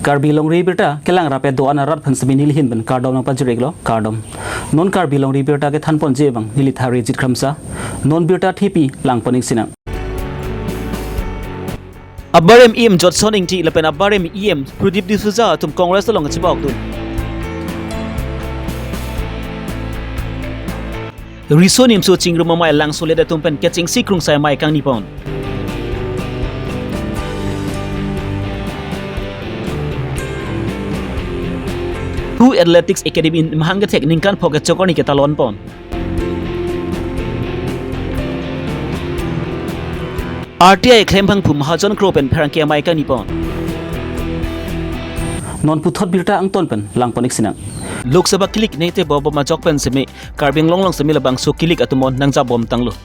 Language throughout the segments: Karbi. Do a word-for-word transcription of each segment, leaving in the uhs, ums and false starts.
Karbi Longri Abirta kelang rap-et do-an arat aphan semi nelihin pen kardom nangpajir-iklo, kardom. Non Karbi Longri Abirta kethanponji abang neli Tharijit Kramsa. Non birta thepi langpon-ik sinang. Abarim E M Jotson Ingti lapen abarim E M Pradip D'Souza atum Congress along chepakdun. Riso nimso chingrum amei langsolet atum pen kechengsi krungsai amei kangnipon. Pu Athletics Academy mahang kethek ningkan phok kechok arni ketalonpon. R T I klem phangphu Mahajon Kro pen pherangke amei kangnipon. Non puthot birta angton pen langpon-ik sinang. Lok Sabha kilik nete bobom ajok pen semi Karbi Anglong along semi labangso kilik atum non nangjabom tanglo.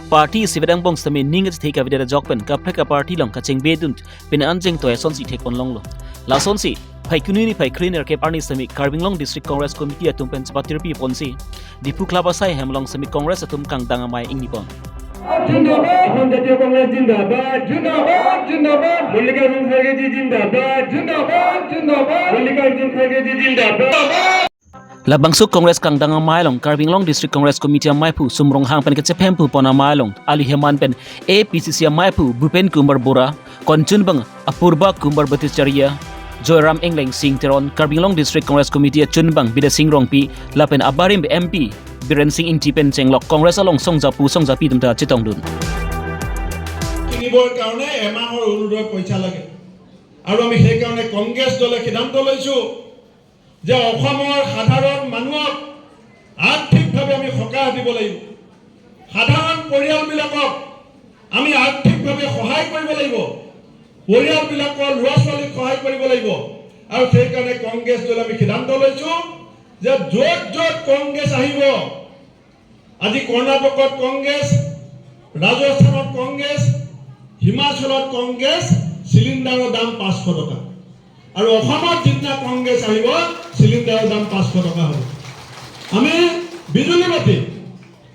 Party isi avedang bong semi ning kachethek avedang ajok pen kaprek a-party along kachingbedun pen anjeng toy asonsi thekpon longlo. Lasonsi, phai kunu ni phai kre nerkep arni semi Karbi Anglong District Congress Committee atum pen chepatirpiponsi Diphu Club asai hem along semi Congress atum kangdang amei ingnipon. Zindabad, Bharatiya Congress zindabad, zindabad, zindabad. Mallikarjun Kharge ji zindabad, zindabad, zindabad. Mallikarjun Kharge ji zindabad. Labangso Congress kangdang amei along Karbi Anglong District Congress Committee ameiphu Sum Ronghang pen kechephem phupon amei along ali heman pen A P C C ameiphu Bhupen Kumar Borah, konchunbang Apurba Kumar Bhattacharya, Joyram Engleng, Sing Teron, Karbi Anglong District Congress Committee achunbang Bidya Sing Rongpi, lapen abarim M P Biren Sing Ingti pen chenglok Congress along songjapu songjapi atum ta chetongdun. কিনিবৰ কাৰণে এমাহৰ অৰুণোদয় পইচা লাগে। আৰু আমি সেইকাৰণে কংগ্ৰেছ দলে সিদ্ধান্ত লৈছো যে অসমৰ সাধাৰণ মানুহক আৰ্থিকভাৱে আমি সকাহ দিব লাগিব। সাধাৰণ পৰিয়ালবিলাকক আমি আৰ্থিকভাৱে সহায় কৰিব লাগিব। পৰিয়ালবিলাকৰ ল'ৰা ছোৱালীক সহায় কৰিব লাগিব। আৰু সেইকাৰণে কংগ্ৰেছ দলে আমি সিদ্ধান্ত লৈছো যে য'ত য'ত কংগ্ৰেছ আহিব, আজি কৰ্ণাটকত কংগ্ৰেছ, ৰাজস্থানত কংগ্ৰেছ, হিমাচলত কংগ্ৰেছ, চিলিণ্ডাৰৰ দাম পাঁচশ টকা। আৰু অসমত যিদিনা কংগ্ৰেছ আহিব, চিলিণ্ডাৰৰ দাম পাঁচশ টকা হ'ব। আমি বিজুলী বাতি,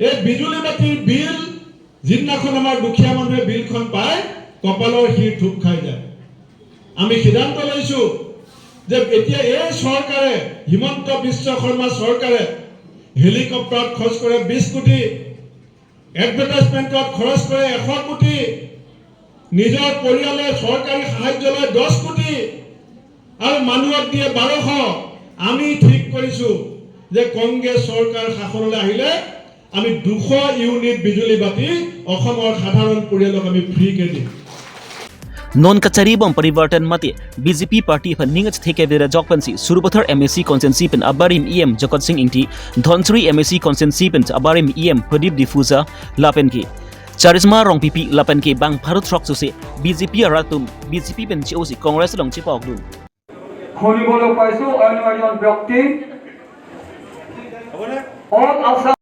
এই বিজুলী বাতিৰ বিল যিদিনাখন আমাৰ দুখীয়া মানুহে বিলখন পায়, কপালৰ শিৰ থুপ খাই যায়। আমি সিদ্ধান্ত লৈছো যে এতিয়া এই চৰকাৰে, হিমন্ত বিশ্ব শৰ্মা চৰকাৰে হেলিকপ্টাৰত খৰচ কৰে বিশ কোটি, এডভাৰটাইজমেণ্টত খৰচ কৰে এশ কোটি, নিজৰ পৰিয়ালে চৰকাৰী সাহায্য লয় দহ কোটি আৰু মানুহক দিয়ে বাৰশ। আমি ঠিক কৰিছো যে কংগ্ৰেছ চৰকাৰ শাসনলৈ আহিলে আমি দুশ ইউনিট বিজুলী বাতি অসমৰ সাধাৰণ পৰিয়ালক আমি ফ্ৰীকে দিম। Non kacharibom parivartan mate B J P party aphan ning kachethek avedang ajok pensi Sarupathar M A C constituency pen abarim E M Jagat Sing Ingti, Dhansiri M A C constituency pen abarim E M Pradip D'Souza, lapen ke Charisma Rongpipi lapen ke bang pharo throk sose B J P arat atum B J P pen che-osi Congress along chepakdun. শুনিবলৈ পাইছো অন্য এজন ব্যক্তি অল Assam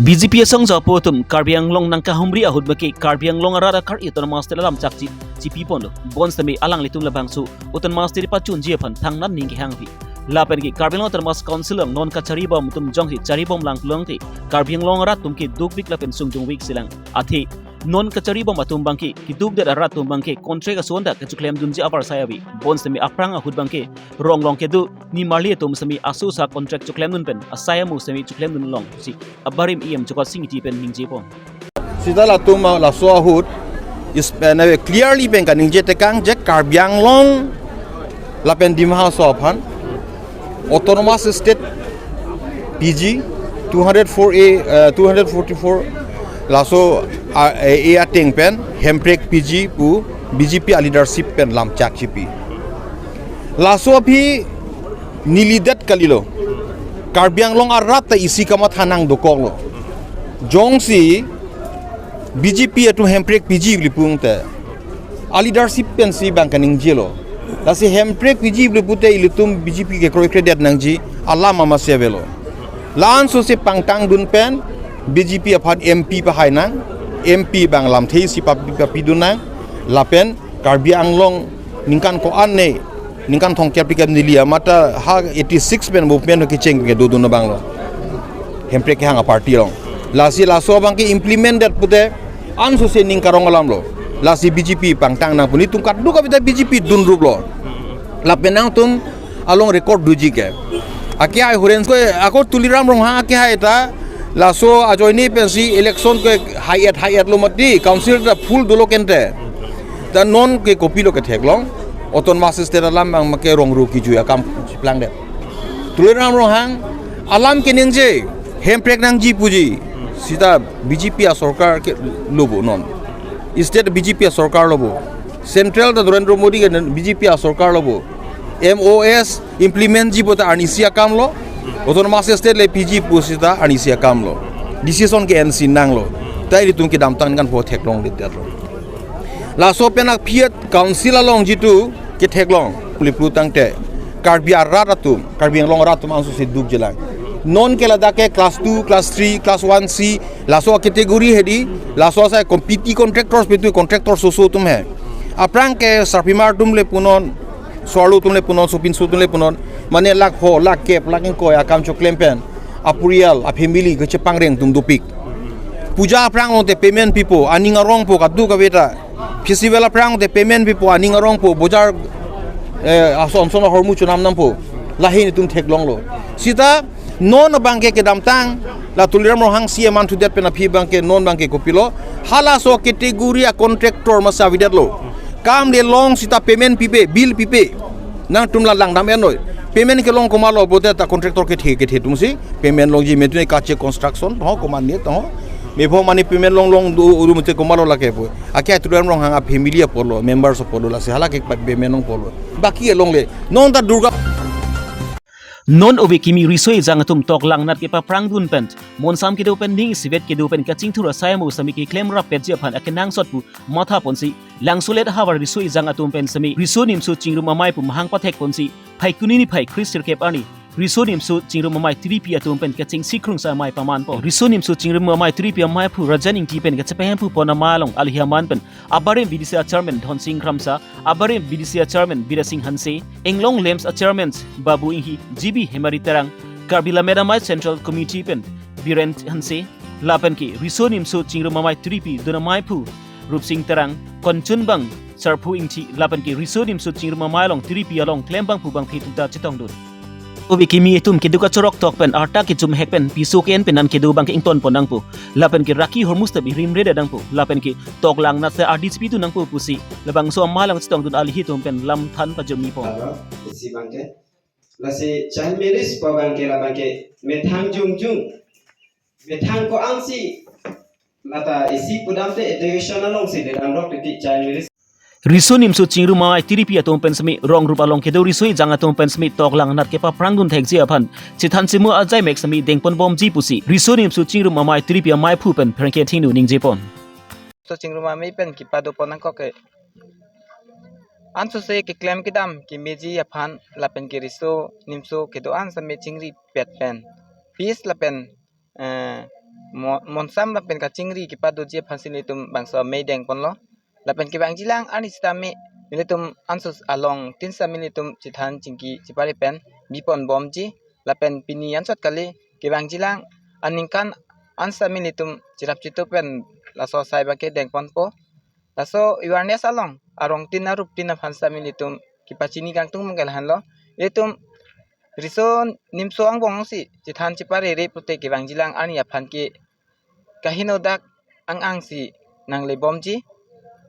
B J P asongjapo atum Karbi Anglong nangkahumri ahut abangke Karbi Anglong arat akar autonomous state alam chakchi chipiponlo. Bonsitame alanglitum labangso autonomous state pachunji aphan thangnat ning kehangpi. Lapen ke Karbi Anglong Autonomous Council along non kacharibom atum jongsi charibom lang pulote Karbi Anglong arat atum ke dukvik lapen sungdungvik silang. Athe non kacharibom atum abangke keduk det arat atum abangke contract ason ta kechoklemdunji apar sai ave. Bonsitame aphrang ahut abangke rong rong kedo nimarli atum semi aso sa contract choklemdun pen asai amu semi choklemdun longsi abarim E M Jagat Sing Ingti pen ningjepon. Sita latum laso ahut is, eh, na clearly pen kaningje tekang je Karbi Anglong lapen Dima Hasao aphan Autonomous State P G two hundred four A, eh, two hundred forty-four laso, ah, eh, A ateng pen Hemprek P G pu B J P a leadership pen lamchak chipi. Laso aphi nelidet kalilo. Karbi Anglong arat ta isi kamatha nangdokoklo. Jongsi B J P atum Hemprek P G pu le pute a leadership pensi bang kaningjelo. Lasi Hemprek P G pu le pute ilitum B J P kekroikredet nangji alam amatsi avelo. La-an sose pangtangdun pen B J P aphan M P pahai nang, M P bang lamthe isi papi papidun nang, lapen Karbi Anglong ningkan ko-an ne, ningkan thomkep phlikep neli amat ta ha eighty six pen movement kecheng kedodun abanglo. Hemprek kehang a party along. Lasi laso abangke implement det pute an sose ning karong alamlo. Lasi B J P pangtang nang pu nelitum kadokave ta B J P dunruplo. Lapen nangtum along record doji ke. Akehai Horensing ke ako Tuliram Ronghang akehai ta laso ajoine pensi election ke hai-et hai-et lo mati, council ta full dolo kente. Ta non ke kopilo ketheklong, autonomous state alam abang make rongru kejui akam chiplangdet. Tuliram Ronghang alam keningje, hemprek nangji puji, sita B J P asorkar ke lo bo non. State B J P asorkar lo bo. Central ta Narendra Modi ke B J P asorkar lo bo. M O S implement ji puta arnisi akam lo. Autonomous state le piji pu sita arnisi akam lo. Decision ke-ensi nanglo. Ta ilitum kedamtang kan po theklongledetlo. Laso pen aphi council along jitu ketheklong, puliplu tangte Karbi arat atum, Karbi Anglong arat atum ansu si dukjelang. Non ke ladak ke class two, class three, class one C, laso category hedi, laso asai compete contractors pen tu contractor soso atum he. Aphrang ke sarpimar atum le punon, so-arlo atum le punon, sopinso atum le punon, mane lakh pho, lakh kep, lakh ingkoi akam choklem pen apurial, afamily kechepangreng atum dopik. Puja aphrang along te payment pipo, aning arongpo, kadokave ta. Festival aphrang along te payment pipo, aning arongpo, bojar, eh, ason son ahormu chonam nampo. Lahin itum theklonglo. Sita non abangke kedamtang, la Tuliram Ronghang C M an thudet pen aphi abangke non abangke kopilo. Halaso category a contractor masa avedetlo. Kam le long sita payment pipe, bill pipe. Nangtum la langdam enoi. Payment kelong komatlo pulote ta contractor kethe kethe atumsi payment longji, metune kache construction ho komatne to. Mepho mane payment long long do uru mete komatlo lake pu. Akehai Tuliram Ronghang afamily apotlo, members apotlo, lasi hala ke pa payment long apotlo. Baki along le. Non ta Durga. Non ove kimi riso ejang atum toklangnat kepaphrangdun pen, monsam kedo pen ning isivet kedo pen kachingthur asai amo sitame keklem rappetji aphan akenangsot pu mathaponsi, Langsolet ahavar riso ejang atum pen sitame riso nimso chingrum amei pu mahang pathekponsi, Phaikuni niphai Khrist sirkep arni riso nimso chingrum amei tiripi atum pen kachingsi krungsa amei pamanpo. Riso nimso chingrum amei tiripi amei aphu Rajan Ingti pen kachepahemphu pon amei along alohi aman pen abarim B D C a chairman Dhonsing Kramsa, abarim B D C a chairman Bidya Sing Hanse, Anglong LAMPS a chairman Babu Inghi, G B Hemari Terang, Karbi Lammet Amei Central Committee pen Biren Hanse, lapen ke riso nimso chingrum amei tiripi dun amei aphu Rupsing Terang, konchunbang Sarphu Ingti, lapen ke riso nimso chingrum amei along tiripi along klembangphu bangphi atum ta chetongdun. Ove kimi atum keduk achorok tok pen arta kechumhek pen piso ke-en pen an kedo abangke ingtonpon nangpo. Lapen ke raki hormu step irimre da nangpo. Lapen ke toklangnat se ardi chipi tu nangpo pusi labangso amei along chetongdun alohi atum pen lam than pajomipon. Isi abangke. Lasi child marriage pu abangke labangke methang jongjung. Methang ko-ansi lata isi pudamte education alongsi dedangrok titi child marriage. Riso nimso chingrum amei tiripi atum pen sitame rongrup along kedo riso ejang atum pen sitame toklangnat kepaphrangdun thekji aphan chethan chemu ajai mek sitame dengponbomji pusi riso nimso chingrum amei tiripi amei aphu pen pherangke thingnu ningjepon. So chingrum amei pen kepadopon nangkok ke. Ansose keklem kedam kemeji aphan lapen ke riso nimso kedo-an sitame chingripet pen peace lapen, eh, mo-, monsam lapen kachingri kepadoji aphansi nelitum bangso amei dengponlo. Lapen kevangjilang arni sitame nelitum ansus along tin sitame nelitum chethan chingki chepare pen biponbomji. Lapen pini anchot kali kevangjilang aningkan an sitame nelitum cherap chetu pen laso asai abangke dengponpo. Laso awareness along arong tin arup tin aphan sitame nelitum kepachini kangtung mangkel hanlo. Nelitum riso nimso angbong si chethan cheparere pute kevangjilang arni aphan ke kaheno dak ang-angsi nanglebomji.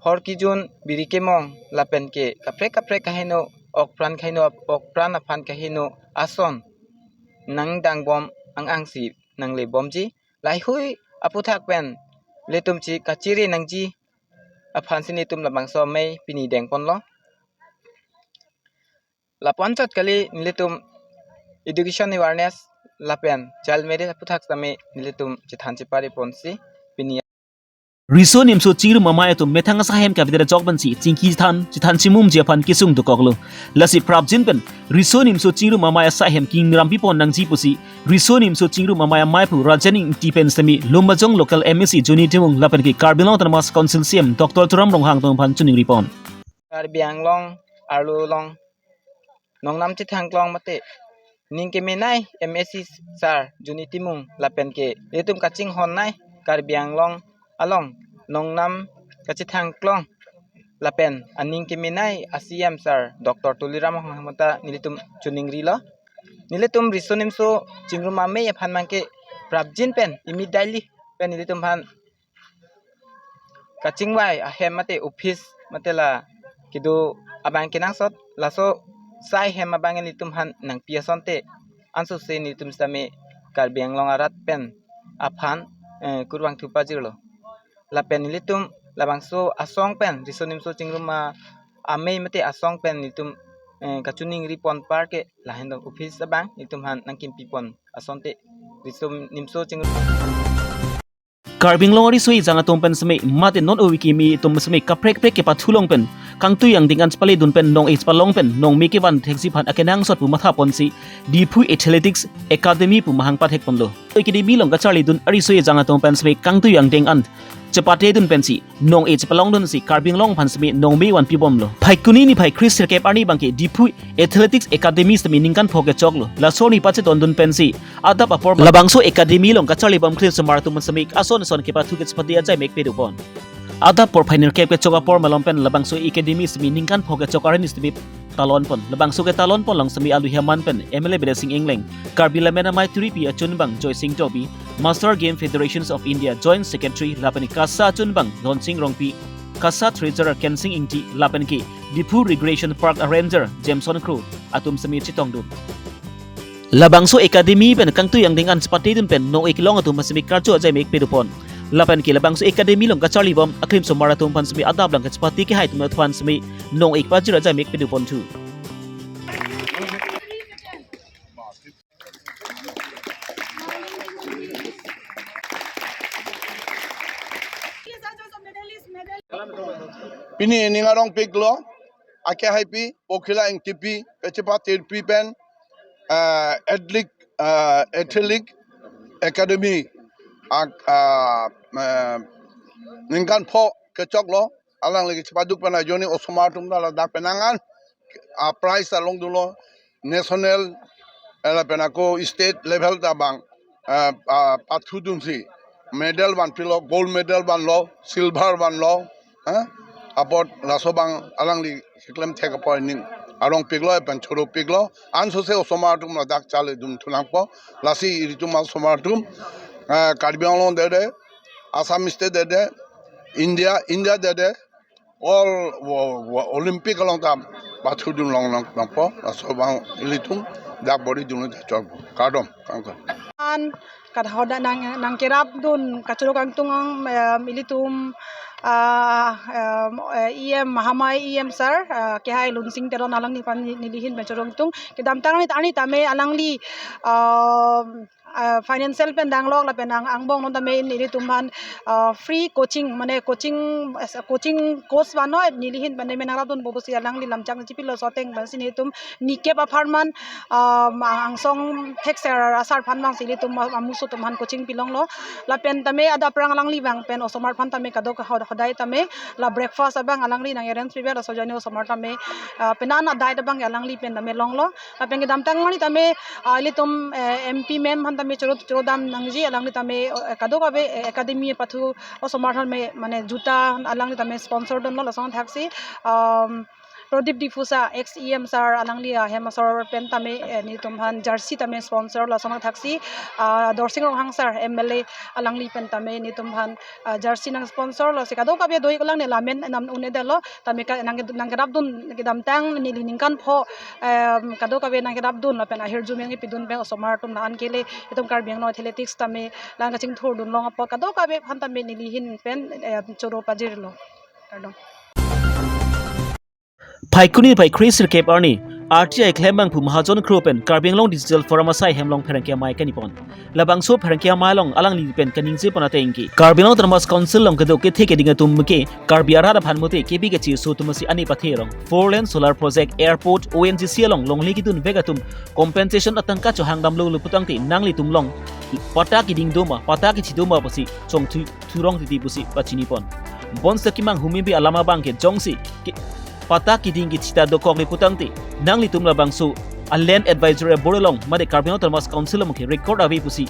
Hor kejun, biri kemong lapen ke kaprek kaprek kaheno, okpran kaheno, okpran aphan kaheno ason nangdangbom ang-angsi nanglebomji. Laheihui aputhak pen nelitum chekachere nangji aphansi nelitum labangso amei pini dengponlo. Lapu anchot kali nelitum education awareness lapen child marriage aputhak sitame nelitum chethan chepareponsi pini. Riso nimso chingrum amei atum methang asai ahem kavedet ajok pensi chingki chethan, chethan chimumji aphan kesung dokoklo. Lasi prapjin pen riso nimso chingrum amei asai ahem kingrampi pon nangji pusi riso nimso chingrum amei amei aphu Rajan Ingti pen sitame Lumbajong local M A C Joni Timung lapen ke Karbi Anglong Autonomous Council C M Doctor Tuliram Ronghang atum aphan choningripon. Karbi Anglong arlo along nongnam chethangklong mate ning kemenei M A C sir Joni Timung lapen ke nelitum kachinghonnei Karbi Anglong along nongnam kachethangklong lapen aning kemenei a-C M sir Doctor Tuliram Ronghang ta nelitum chiningrilo. Nelitum riso nimso chingrum amei aphan abangke prapjin pen immediately pen nelitum aphan kachingvai ahem mate office mate la kedo abang kenangsot, laso asai hem abang nelitum aphan nangpi asonte ansose nelitum sitame Karbi Anglong arat pen aphan, eh, kurvangthu pajirlo. Lapen nelitum labangso asong pen riso nimso chingrum amei mate asong pen nelitum, eh, kachiningri pon apar ke lahenlo, office abang nelitum aphan nangkimpi pon asonte riso nimso chingrum. Karbi Anglong ariso ejang atum pen seme mate non ove kimi atum seme kaprek kaprek kepathu along pen kangtui angdeng an chepale dun pen nong-e chepalong pen nongme kevan theksi aphan akenangsot pu matha ponsi Diphu Athletics Academy pu mahang pathek ponlo. Academy along kacharli dun ariso ejang atum pen seme kangtui angdeng an chepate dun pensi nong-e chepalong dunsi Karbi Anglong aphan seme nongme vanpi bomlo. Phaikuni niphai kre sirkep arni abangke Diphu Athletics Academy sitame ningkan pho kechoklo. Laso arni pachetong dun pensi adap apor labangso academy along kacharli bom klimsomar atum seme ason ason kepathu kechepate ajai mek pedo pon. Adap apor phainirkep kechok apor malom pen labangso academy sitame ningkan pho kechok arni sitame talon pon. Labangso ketalon pon along sitame aluhi aman pen M L A Bidya Sing Engleng, Karbi Lammet Amei Turipi achunbang Joysing Tobi, Master Game Federations of India Joint Secretary lapen KASA achunbang Dhonsing Rongpi, KASA Treasurer Kensing Ingti lapen ke Diphu Recreation Park Ranger Jameson Kro atum sitame chetong dun. Labangso academy pen kangtui angdeng an chepate dun pen nong-e kelong atum sitame karcho ajai mek pedo pon. Lapen ke labangso academy along kacharli bom aklimsomar atum aphan sitame adap lang kachepate kehai atum aphan sitame nong-e pajir ajai mek pedo ponthu. Pini ning arongpiklo, akehaipi Pokhila Engtipi, pechepatirpi pen, eh, Athletic, eh, Athletic Academy, ak-, ah, eh, ningkan pho kechoklo, alangli kechepaduk pen ajoine osomar atum ta ladak penang an, ah, prize along dunlo, national, eh, lapen ako state level ta abang, eh, ah, pathu dunsi medal vanpilo, gold medal vanlo, silver vanlo, eh, apot laso abang alangli keklem thek apot ning arongpiklo, pen choropiklo, ansose osomar atum ladak chale dun thunangpo, lasi ilitum osomar atum, eh, Karbi Anglong dede, Assam State dede, India, India dede, all wo-, wo-, Olympic along ta pathu dun long long nangpo, laso abang ilitum dak bor-i dunlo jachor. Kardom, kangkon. An, kadhoda nang, nangkerap dun, kachoro kangtung, em, ilitum, ah, em, eh, E M, Mahamai E M sir, ah, kehai Lunsing Teron alangli aphan neli, neli ahin pen choro kangtung. Kedamtang arni, arni tame alangli, ah, ah, financial pen danglok lapen ang, angbong non tame nelitum aphan, ah, free coaching, mane coaching, coaching course vanlo, neli ahin pen tame nangrap dunpo pusi alangli lamchak chipilo, soteng pensi nelitum nikep apharman, ah, ma-, angsong thekser asar aphan abangsi ilitum ma-, amuso atum aphan coaching pilonglo. Lapen tame adap aphrang alangli abang pen osomar aphan tame kadok hod-, hodai tame la breakfast abang alangli nang-arrange pipe, laso ajoine osomar tame, ah, penan adai abang alangli pen tame longlo. Lapen kedamtang arni tame, ah, ilitum, eh, M P ma'am aphan tame choro, choro dam nangji, alangli tame, eh, kadokave, eh, academy pathu osomar aphan tame, mane juta alangli tame sponsor dunlo, lason thaksi, um, Prodip Diphusa, ex E M sir, alangli ahem asor pen tame, eh, nelitum aphan jersey tame sponsor, lason thaksi, ah, Dorsing Ronghang sir, M L A, alangli pen tame nelitum aphan, ah, jersey nang sponsor, lasi kadokave do-ik lang ne lamen nam un-edetlo, tame ka nang, nangkerap dun kedamtang neli ningkan pho, em, kadokave nangkerap dun lapen ahirjume nangpi dun pen osomar atum la-an kele, itum Karbi Anglong athletics tame lang kachingthur dun long apot kadokave aphan tame neli ahin pen, em, choro pajirlo. Kardom. Phaikuni phai kre sirkep arni, R T I klembang pu Mahajon Kro pen Karbi Anglong Digital Forum asai hem along pherangke amei kani pon. Labangso pherangke amei along alangli pen kaningje pon ateng ke Karbi Anglong Autonomous Council along kedo kethe keding atum ke Karbi arat aphan mate kebi kechi aso atum si ani pathe rong. Four lane solar project, airport, O N G C along longle kedun vek atum compensation atangka chohang damlo lo putangte nanglitum along patta keding doma, patta kechi doma pusi chongthu thurong titi pusi pachini pon. Bonta kemang humimbi alam abang ke jongsi ke patta keding kechita dokok le putangte nanglitum labangso a land advisory board along mate Karbi Anglong Autonomous Council along ke record ave pusi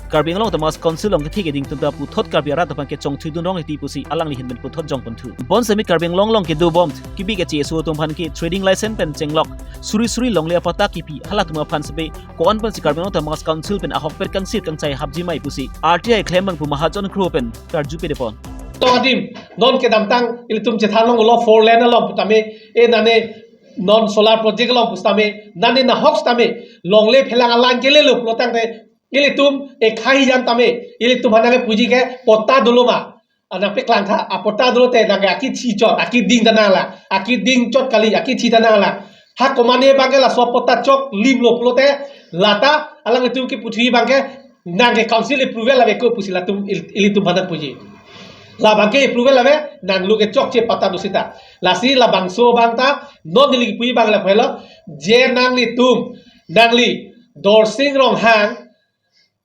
Karbi Anglong Autonomous Council along kethe keding atum ta puthot Karbi arat aphan kechongthui dun rong hiti pusi alangli ahin pen puthot jongponthu. Bonsitame Karbi Anglong along kedobom kebi keche aso atum aphan ke trading license pen chenglok suri suri longle apatta kipi halatum aphan sebe ko-an pensi Karbi Anglong Autonomous Council pen ahokpet kangsir kangchai hapji ma pusi R T I klem abang pu Mahajon Kro pen karju pedepon. To adim, non kedamtang ilitum chethan longlo four lane along putame, e nane non solar project along putame, nane nahok sitame, longle phelang alang kelelo pulotangte, ilitum ekhai jan tame, ilitum aphan nangkepuji ke patta dolo ma. Anang peklangtha, apatta dolo te nangke akithi chot, akiding ta nanglang, akiding chot kali, akithi ta nanglang. Ha komane abangke laso apatta chok limlo pulote, lata alanglitum keputhot abangke nangke council approval ave ko pusi latum il-, ilitum aphan nangpuji. Labangke approval ave, nanglo ke chokche patta do sita. Lasi labangso abang ta, non neli kepuji abang lapu helo, je nanglitum, nangli, Dorsing Ronghang,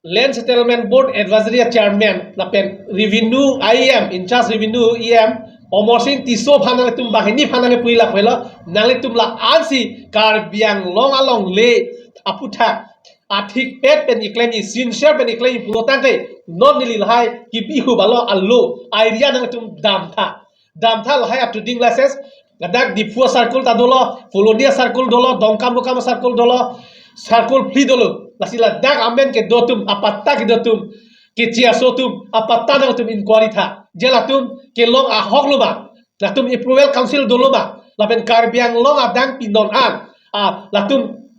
Land Settlement Board Advisory Chairman, lapen Revenue E M, in charge Revenue E M, Amarsing Tisso aphan nangtum banghini aphan nangkepuji lapu helo, nanglitum la-ansi Karbi Anglong alongle aputhak athikpet pen iklemji, sincere pen iklemji pulotangte, non neli lahai kebi ahut alo alo area nangtum damtha. Damtha lahai a-trading license, ladak Diphu a-circle ta dolo, Phuloni a-circle dolo, Dongkamukam a-circle dolo, circle phli dolo. Lasi ladak amen kedo atum, apatta kedo atum, keche aso atum, apatta nangtum inquiry tha. Je latum kelong ahok lo ma, latum approval council dolo ma, lapen Karbi Anglong adang pinon an, a, latum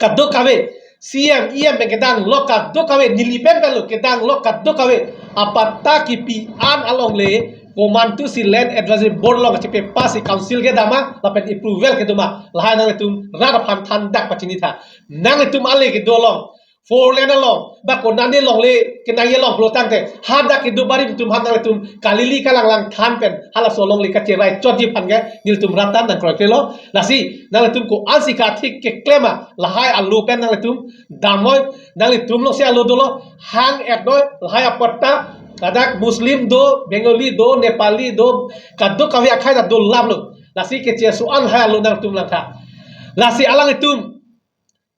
kadokave, C M, E M pen kedanglok kadokave, neli pen pen lo kedanglok kadokave, apatta kipi an alongle, komantusi Land Advisory Board along kachepass-i council kedam ma, lapen approval kedo ma, lahai nanglitum rat aphan thandak pachini tha. Nanglitum ale kedo along, four lane along, ba konane longle kenangji along pulotangte, hadak kedo barim atum aphan nanglitum kalili kalanglang than pen, halaso alongle kacherai chotji aphan ke, nelitum rat ta nangkroikrelo, lasi, nanglitum ko-ansi kathik keklem ma, lahai alo pen nanglitum damnoi, nanglitum alongsi alo dolo, hang-etnoi, lahai apatta, ladak Muslim do, Bengali do, Nepali do, kadokave akhai ta do laplo. Lasi keche aso an lahai alo nangtum langtha. Lasi alanglitum,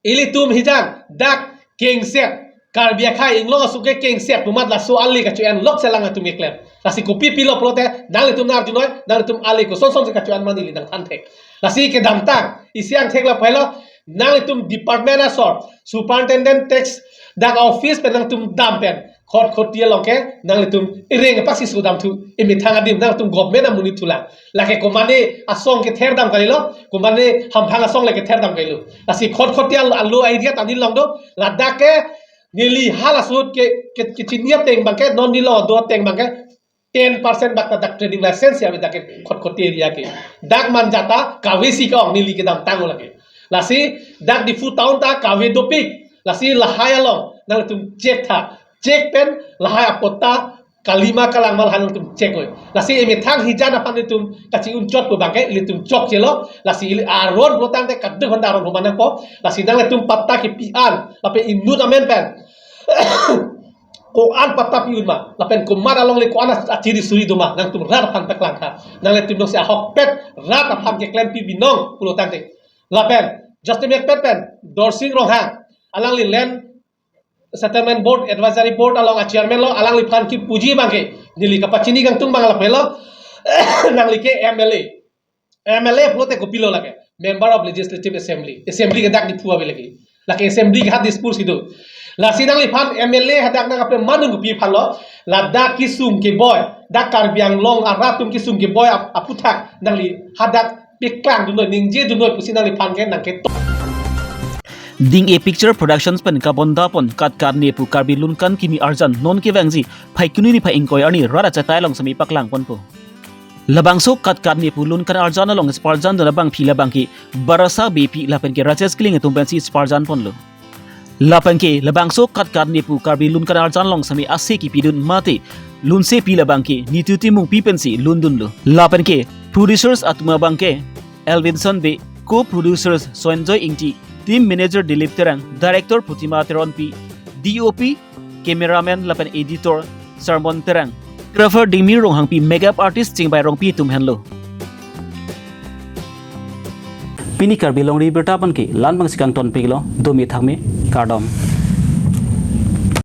ilitum hijan, dak kengset, Karbi akhai Inglong aso ke kengset, pumat laso ale kacho-en lokse alanglitum keklem. Lasi kopi pilo pulote, nanglitum nang-arjunoi, nanglitum ale koson sonsi kacho-en ma neli nangthan thek. Lasi kedamtang, isi angthek lapu helo, nanglitum department asor, superintendent tax, dak office pen nangtum dam pen, Khatkhati along ke, nanglitum ireng apaksi sudamthu, emethang adim, nangtum government amonit thulang. Lake komane asong kether dam kalilo, komane hamphang asong le kether dam kalilo. Lasi Khatkhati al-, alo area ta neli long do, ladak ke, neli hala ahut ke, ke, kechini ateng abangke, non neli long do ateng abangke, ten percent bak ta dak trading license ya dak ke Khatkhati area ke. Dak Manja ta kave si ke-ong neli kedamtang lake. Lasi dak Diphu town ta kave dopik. Lasi lahai along nangtum check tha. Check pen lahai apatta kali ma kalang ma lahai nangtum check oi. Lasi emethang hijan aphan nelitum kachi-un chot pu abangke ilitum chokchelo. Lasi ili aron pulotangte kaduk handa aron human nangpo. Lasi nanglitum patta kipi an. Lapen inut amen pen ko-an patta pi-un ma, lapen komat alongle ko-an a-, achiri suri do ma, nangtum rat aphan peklangtha. Nanglitum alongsi ahokpet rat aphan keklempi binong pulotangte. Lapen, just a minute pet pen, Dorsing Ronghang, alangli Land Settlement Board, Advisory Board along a-chairman lo, alangliphan kepuji abangke, neli kapachini kangtung abang lapu helo, nangli ke M L A. M L A pulote kopilo lake, Member of Legislative Assembly. Assembly ke dak Diphu ave lake. Lake assembly ke ha Dispur si do. Lasi nangliphan M L A hadak nangkepi manung kopi aphan lo, ladak kesung keboi, dak Karbi Anglong arat atum kesung keboi ap-, aputhak, nangli hadak peklang dunnoi, ningje dunnoi pusi nangliphan ke nangketok. Ding-e Picture Productions pen kabondapon Katkarne pu Karbi Lunkan Kimi Arjan non kevangji Phaikuni niphai ingkoi arni rat achatai along semi paklangponpo. Labangso Katkarne pu Lunkan Arjan along sparjan dun abangpi labangke Barasa Beypi lapenke Rajesh Killing atum pensi sparjan ponlo. Lapenke labangso Katkarne pu Karbi Lunkan Arjan along semi ase kipidun mate lunsepi labangke Nitu Timungpi pensi lundunlo. Lapenke producers atum abangke Elvinson Bey, co-producers Soenjoy Ingti, team manager Dilip Terang, director Protima Teronpi, D O P, cameraman lapen editor Sermon Terang, photographer Dingmir Ronghangpi, makeup artist Chingbai Rongpi atum henlo. Pini Karbi Longri Abirta abangke la-an abangsi kangtonpiklo, dome thakme, kardom.